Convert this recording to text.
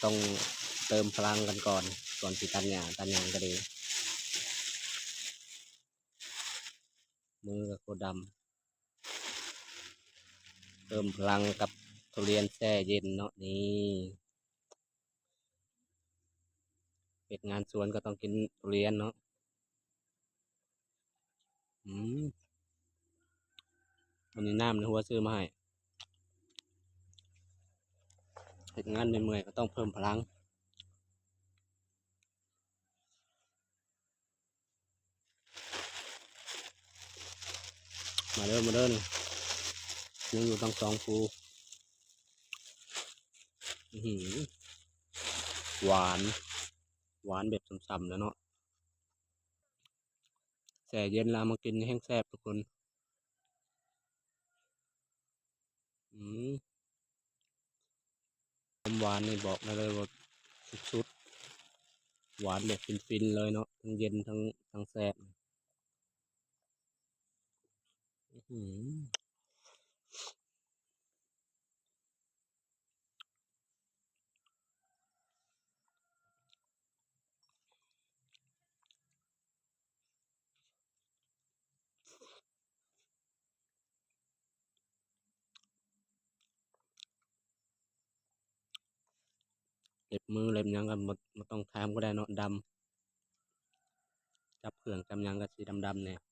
ຕ້ອງເຕີມພະລັງກັນກ່ອນ ກ່ອນຊິຕັດຫຍ້າ ຕັດຫຍັງກໍດີ. ມືກໍໂຄດດຳ. ເຕີມພະລັງກັບທຸລຽນແຊ່ເຢັນເນາະ. ນີ້ ເຮັດງານສວນກໍຕ້ອງກິນທຸລຽນເນາະ. ອືມ ອັນນີ້ນ້ຳໃນຫົວຊື້ມາໃຫ້. ເຮັດງານເມື່ອຍໆ ກໍຕ້ອງເພີ່ມພະລັງ. ມາເດີ ມາເດີ ນີ້ຍັງຢູ່ທັງສອງຜູ້. ອືຫື ຫວານ ຫວານແບບຊ່ຳໆ ແລ້ວເນາະ. ແຊ່ເຢັນແລ້ວເອົາມາກິນນີ້ແຮງແຊບທຸກຄົນ. ອືມ ຄວາມຫວານນີ້ບອກໄດ້ເລີຍວ່າສຸດໆ ຫວານແບບຟິນໆ ເລີຍເນາະ ທັງເຢັນ ທັງ ທັງແຊບ. ອືຫື ເລັບມືເລັບຫຍັງກໍບໍ່ ບໍ່ຕ້ອງຖາມກໍໄດ້ເນາະ ດຳ. ຈັບເຄື່ອງຈັບຫຍັງກໍຊິດຳໆ ແດ່.